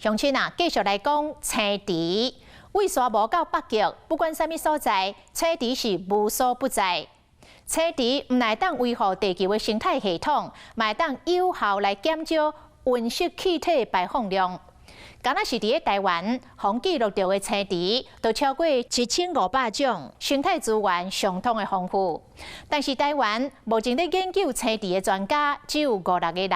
鄉親啊，繼續來講青池，對沙漠到北極，不管啥物所在，青池是無所不在。青池毋但會當維護地球的生態系統，嘛會當有效來減少溫室氣體排放量。敢若是佇咧台灣，予記錄著的青池就超過7500種，生態資源相當的豐富。但是台灣目前咧研究青池的專家只有五六個人，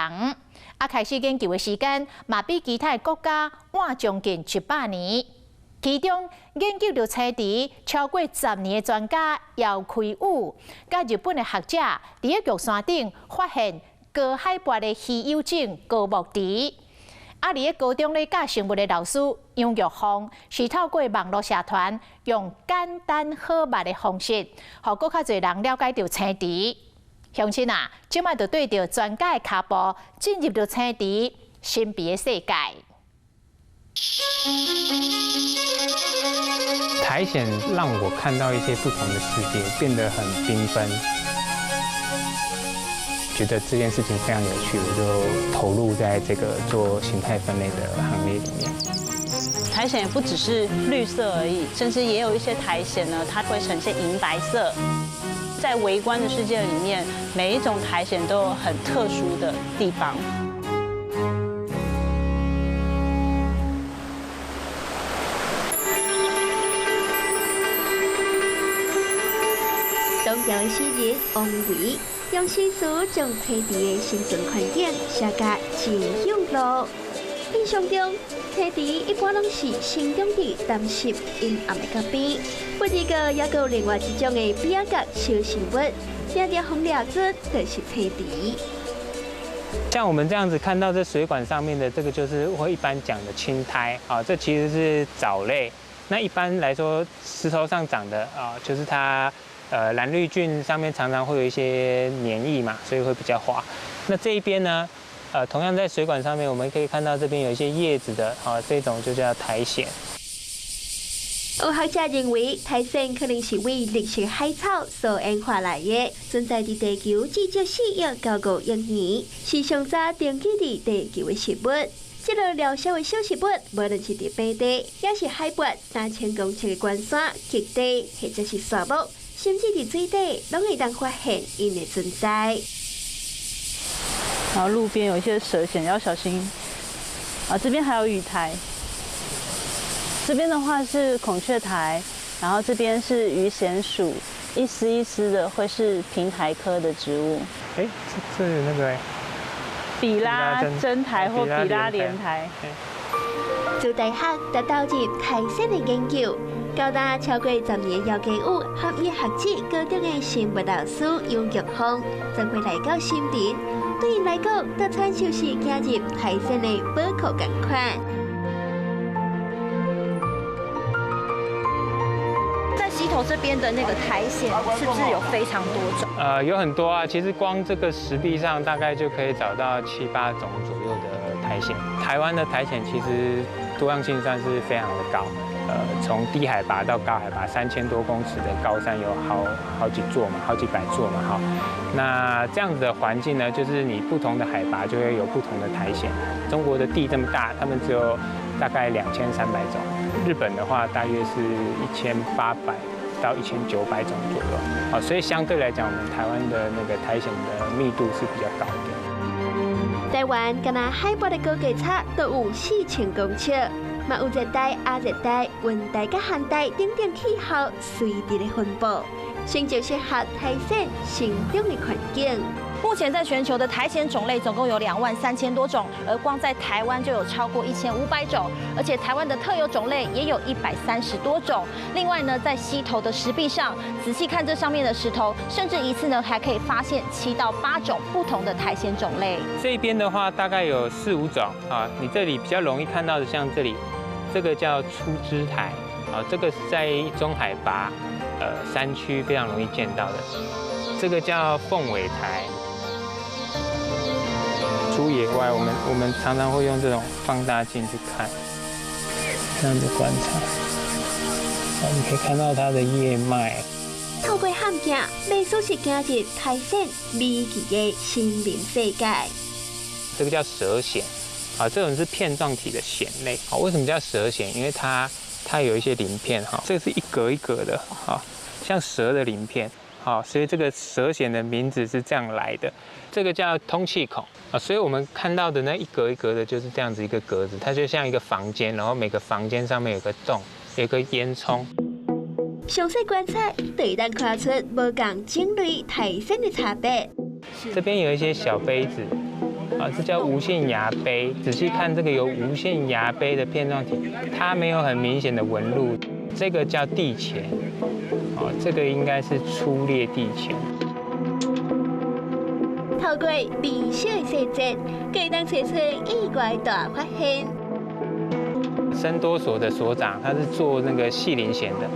啊，開始研究的時間嘛比其他國家晚將近100年。其中研究著青池超過10年的專家姚開宇，佮日本的學者佇咧玉山頂發現高海拔的稀有種高木池。啊！佇咧高中咧教生物的老師楊玉鳳，是透過網路社團，用簡單好捌的方式，予閣較濟人了解著青池。鄉親啊，這擺就綴著專家的跤步，進入著青池神秘的世界。苔蘚讓我看到一些不同的世界，變得很繽紛。覺得這件事情非常有趣，我就投入在這個做形態分類的行列裡面。苔蘚也不只是綠色而已，甚至也有一些苔蘚呢，它會呈現銀白色。在微觀的世界裡面，每一種苔蘚都有很特殊的地方。東洋詩人王維用詩詞將青池的生存環境寫甲真有路。印象中，青池一般攏是生長佇乾濕陰暗的角邊，不過猶閣有另外一種的比仔角小生物，定定予掠做就是青池。像我們這樣子看到這水管上面的這個，就是會一般講的青苔啊，這其實是藻類。那一般來說，石頭上長的啊，就是它。藍綠菌上面常常會有一些黏液嘛，所以會比較滑。那這一邊呢，同樣在水管上面，我們可以看到這邊有一些葉子的，啊，這種就叫苔蘚。有學者認為，苔蘚可能是為綠色海草所演化來的，存在佇地球至少4億到5億年，是上早定居佇地球的植物。這個療效的小植物，無論是佇平地，抑是海拔3000公尺的高山、極地，或者是沙漠，甚至佇水底，攏會當發現𪜶的存在。然後路邊有一些蛇蘚，要小心。啊，這邊還有雨苔。這邊的話是孔雀苔，然後這邊是魚蘚屬，一絲一絲的會是平苔科的植物。哎，這這那個比拉珍苔或比拉蓮苔。自大學就投入苔蘚的研究，高達超過10年姚家宇和伊學姊高中的生物老師楊玉鳳，昨回來到深圳，對𪜶來講，就親像是行入苔蘚的寶庫仝款。在溪頭這邊的那個苔蘚，是不是有非常多種？有很多啊，其實光這個石壁上大概就可以找到七八種左右的苔蘚。台灣的苔蘚其實多樣性算是非常的高，從低海拔到高海拔3000多公尺的高山有好幾座嘛，好幾百座嘛，哈。那這樣子的環境呢，就是你不同的海拔就會有不同的苔蘚。中國的地這麼大，他們只有大概2300種，日本的話大約是1800到1900種左右，啊，所以相對來講，我們台灣的那個苔蘚的密度是比較高的。台灣敢若海拔的高低差都有4000公尺，嘛有熱帶、亞熱帶、溫帶佮寒帶等等氣候隨地的分布，成就適合苔蘚生長的環境。目前在全球的苔蘚種類總共有2萬3000多種，而光在台灣就有超過1500種，而且台灣的特有種類也有130多種。另外呢，在溪頭的石壁上，仔細看這上面的石頭，甚至一次呢還可以發現7到8種不同的苔蘚種類。這邊的話大概有四五種啊，你這裡比較容易看到的，像這裡這個叫粗枝苔啊，這個是在中海拔山區非常容易見到的。這個叫鳳尾苔。出野外，我們常常會用這種放大鏡去看，這樣子觀察，啊，你可以看到它的葉脈。透過譀鏡，袂輸是行入苔蘚美奇的森林世界。這個叫蛇蘚，啊，这种是片状体的藓类。啊，为什么叫蛇藓？因为它有一些鳞片哈，这个是一格一格的哈，像蛇的鳞片。好，所以这个蛇藓的名字是这样来的。这个叫通气孔啊，所以我们看到的那一格一格的，就是这样子一个格子，它就像一个房间，然后每个房间上面有个洞，有个烟囱。详细观察，就会当看出无仝种类苔藓的差别。这边有一些小杯子，啊，这叫无限芽杯。仔细看这个有无限芽杯的片状体，它没有很明显的纹路。这个叫地钱，哦，这个应该是粗裂地钱。透过微小的细节，可以当找出意外大发现。森多所的所长，他是做那个细鳞藓的。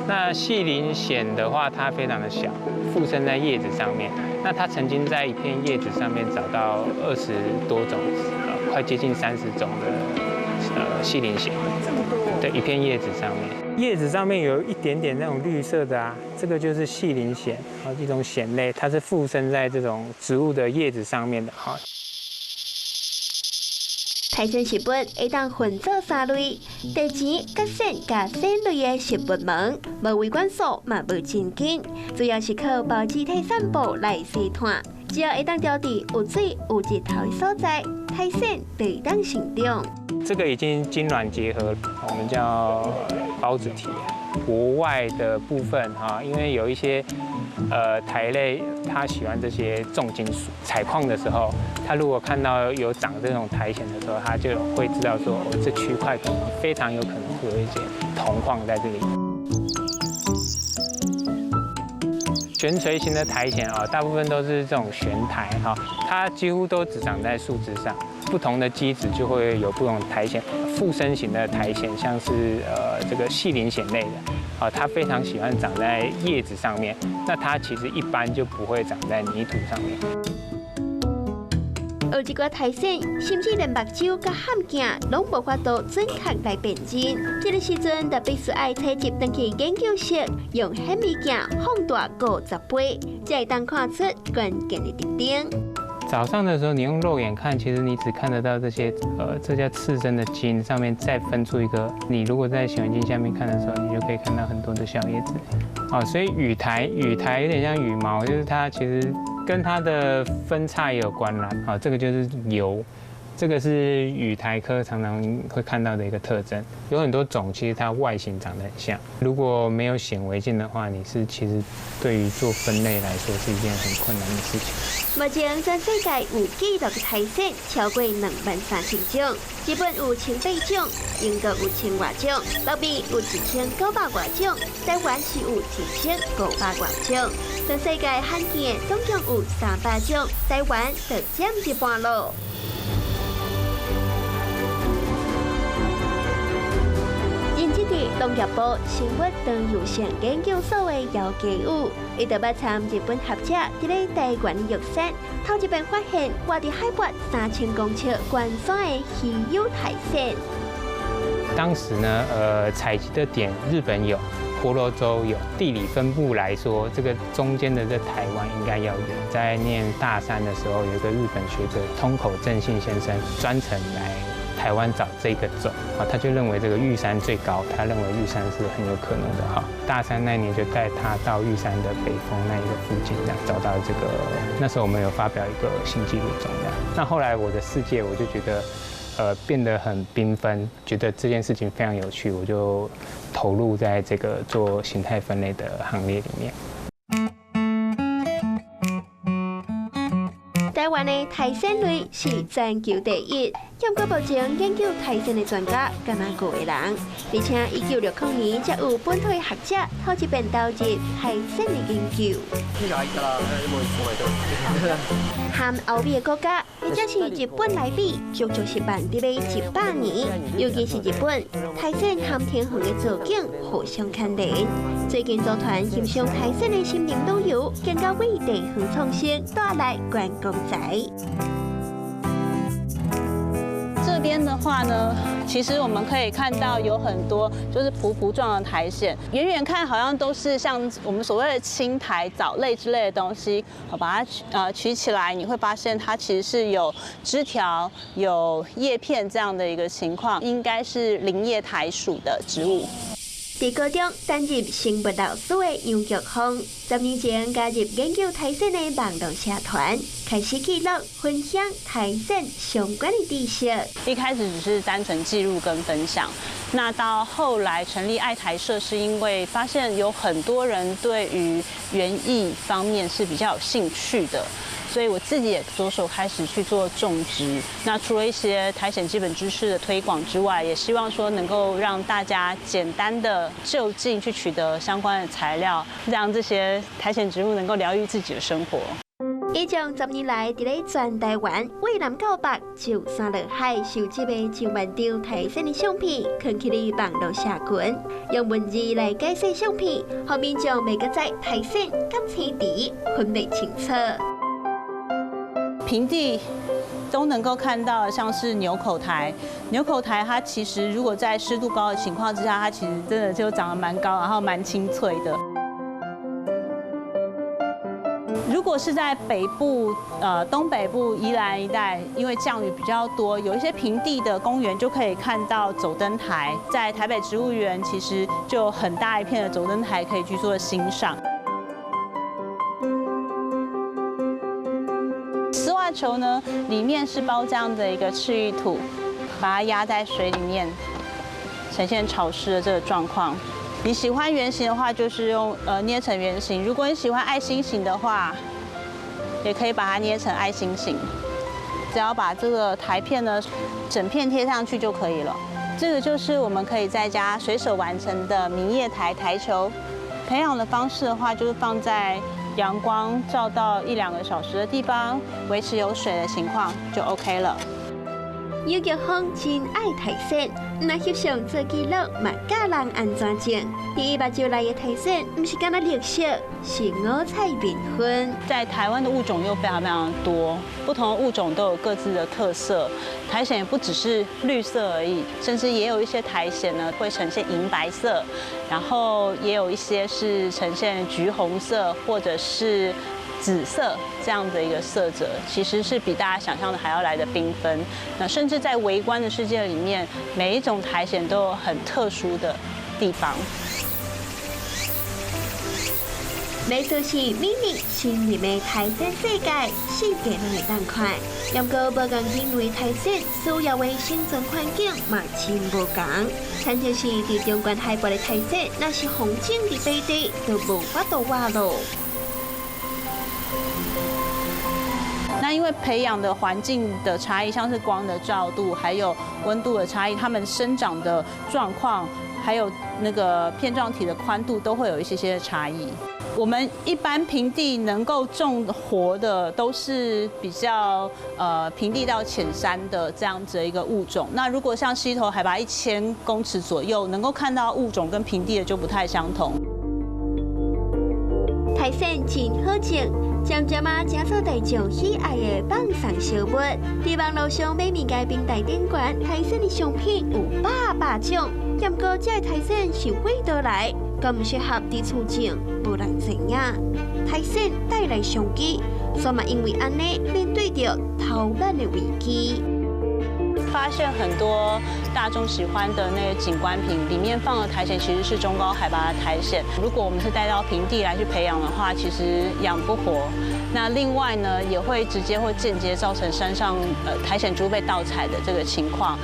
那细鳞藓的话，它非常的小，附生在叶子上面。那他曾经在一片叶子上面找到20多种，快接近30种的细鳞藓。这么多？对，一片叶子上面，叶子上面有一点点那种绿色的啊，这个就是细鳞藓，啊，一种藓类，它是附生在这种植物的叶子上面的哈。苔藓植物会当分做三类：地钱、角藓、佮蘚类的植物门，无维管束嘛无真根，主要是靠孢子体散布来生炭。只要会当调伫有水有日头的所在，苔藓就会当成长。这个已经精卵结合，我们叫孢子体。国外的部分哈，因为有一些苔类，它喜欢这些重金属。采矿的时候，它如果看到有长这种苔藓的时候，它就会知道说，哦，这区块可能非常有可能会有一些铜矿在这里。悬垂型的苔藓啊，大部分都是这种悬苔哈，它几乎都只长在树枝上。不同的基质就会有不同的苔藓。附生型的苔藓，像是这个细鳞藓类的，啊，它非常喜欢长在叶子上面。那它其实一般就不会长在泥土上面。有一寡苔藓，甚至连目睭佮譀镜拢无法度准确来辨认。这个时阵，就必须爱采集转去研究室，用显微镜放大50倍，才会当看出关键的特征。早上的时候，你用肉眼看，其实你只看得到这些，这叫次生的茎上面再分出一个。你如果在显微镜下面看的时候，你就可以看到很多的小叶子。哦，所以雨苔，雨苔有点像羽毛，就是它其实跟它的分叉也有关啦。啊，这个就是油，这个是雨苔科常常会看到的一个特征。有很多种，其实它外形长得很像。如果没有显微镜的话，你是其实对于做分类来说是一件很困难的事情。目前全世界有记录的苔藓超过23,000种，日本有1,800种，英国有1,000外种，北美有1,900外种，台湾是有1,500外种。全世界罕见总共有300种，台湾就占一半咯。任职伫农业部生物多样性研究所的姚家武，伊就捌参日本学者伫咧台湾玉山，头一遍发现活伫海拔3,000公尺高山的稀有苔藓。当时呢，采集的点日本有，婆罗洲有，地理分布来说，这个中间的这台湾应该要有。在念大三的时候，有一个日本学者通口正信先生专程来台湾找这个种啊，他就认为这个玉山最高，他认为玉山是很有可能的哈。大三那年就带他到玉山的北峰那一个附近，这样找到这个。那时候我们有发表一个新纪录种这样。那后来我的世界我就觉得，变得很缤纷，觉得这件事情非常有趣，我就投入在这个做形态分类的行列里面。台湾的苔藓类是全球第一，不过目前研究苔藓的专家干焦五个人，而且1960年才有本土的学者头一遍投入苔藓的研究。和欧美的国家或者是日本来比，足足是慢伫咧100年。尤其是日本，苔藓和天园的造景互相牵连。最近组团欣赏苔藓的森林旅游，更加为地方创生带来观光财。这边边的话呢，其实我们可以看到有很多就是匍匐状的苔藓，远远看好像都是像我们所谓的青苔、藻类之类的东西。我把它取起来，你会发现它其实是有枝条、有叶片这样的一个情况，应该是鳞叶苔属的植物。伫高中担任生物老师的杨玉凤，10年前加入研究苔藓的网路社团，开始记录分享苔藓相关的知识。一开始只是单纯记录跟分享，那到后来成立爱苔社，是因为发现有很多人对于园艺方面是比较有兴趣的。所以我自己也着手开始去做种植。那除了一些苔藓基本知识的推广之外，也希望说能够让大家简单的就近去取得相关的材料，让这些苔藓植物能够疗愈自己的生活。伊将10年来伫咧全台湾蔚南到北，上山落海收集的上万张苔藓的相片，囥起咧网路社群，用文字来解释相片，予民众袂阁知苔藓佮青苔分袂清楚。平地都能够看到，像是牛口苔。牛口苔它其实如果在湿度高的情况之下，它其实真的就长得蛮高，然后蛮清脆的。如果是在北部、东北部宜兰一带，因为降雨比较多，有一些平地的公园就可以看到走灯苔。在台北植物园，其实就很大一片的走灯苔可以去做欣赏。丝袜球呢，里面是包这样的一个赤玉土，把它压在水里面，呈现潮湿的这个状况。你喜欢圆形的话，就是用捏成圆形；如果你喜欢爱心形的话，也可以把它捏成爱心形。只要把这个苔片呢，整片贴上去就可以了。这个就是我们可以在家随手完成的明叶苔苔球。培养的方式的话，就是放在阳光照到1-2个小时的地方，维持有水的情况就 OK 了。杨玉凤真爱苔藓，毋但翕相做记录，嘛教人按怎种。伫伊目睭内的苔藓，毋是干焦绿色，是五彩缤纷。在台湾的物种又非常非常多，不同的物种都有各自的特色。苔藓也不只是绿色而已，甚至也有一些苔藓呢会呈现银白色，然后也有一些是呈现橘红色或者是紫色这样的一个色泽，其实是比大家想象的还要来的缤纷。那甚至在微观的世界里面，每一种苔藓都有很特殊的地方。每次是美丽新入的苔藓世界，世界拢会当看。不过，无仝人类苔藓需要的生存环境嘛真无仝。亲像是伫中悬海拔的苔藓，若是风景伫北地，就无法度活咯。那因为培养的环境的差异，像是光的照度，还有温度的差异，它们生长的状况，还有那个片状体的宽度，都会有一些些差异。我们一般平地能够种活的，都是比较平地到浅山的这样子的一个物种。那如果像溪头海拔1000公尺左右，能够看到物种跟平地的就不太相同。苔藓真好种。渐渐啊，成做大众喜爱的放送小物。伫网路上买物件平台顶悬，苔藓的商品有百百种。不过，这个苔藓是佗倒来，敢毋适合伫厝种，无人知影。苔藓带来商机，所以嘛因为按呢，面对著偷懒的危机。发现很多大众喜欢的那个景观瓶里面放的苔藓其实是中高海拔的苔藓。如果我们是带到平地来去培养的话，其实养不活。那另外呢，也会直接或间接造成山上苔藓株被盗采的这个情况。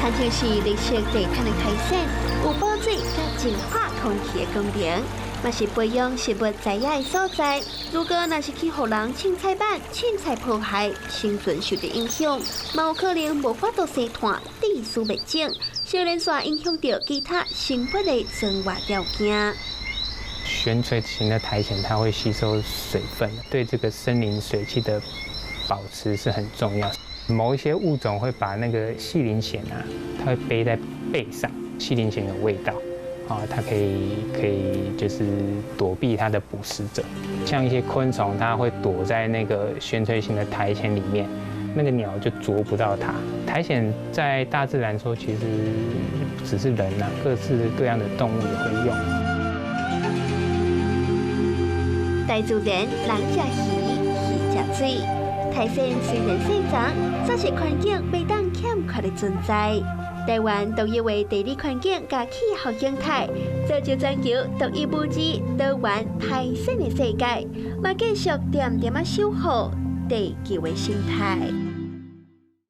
它就是绿色地毯的苔藓，有保水佮净化空气的功能。嘛是培养植物在野的所在。如果若是去予人凊彩板、凊彩破坏，生存受到影响，嘛有可能无法度生湠，致死灭种，小连续影响到其他生物的生活条件。悬垂型的苔藓，它会吸收水分，对这个森林水汽的保持是很重要。某一些物种会把那个细鳞藓啊，它会背在背上，细鳞藓有味道。啊，它可以就是躲避它的捕食者。像一些昆蟲，它會躲在那個懸垂型的苔蘚裡面，那個鳥就啄不到它。苔蘚在大自然說，其實不只是人啊，各式各樣的動物也會用。大自然，人食魚，魚食水。苔蘚雖然細叢，卻是環境袂當欠缺的存在。台灣獨有的地理環境佮氣候形態，造就全球獨一無二多元苔蘚的世界，嘛繼續恬恬仔守護地球的生態。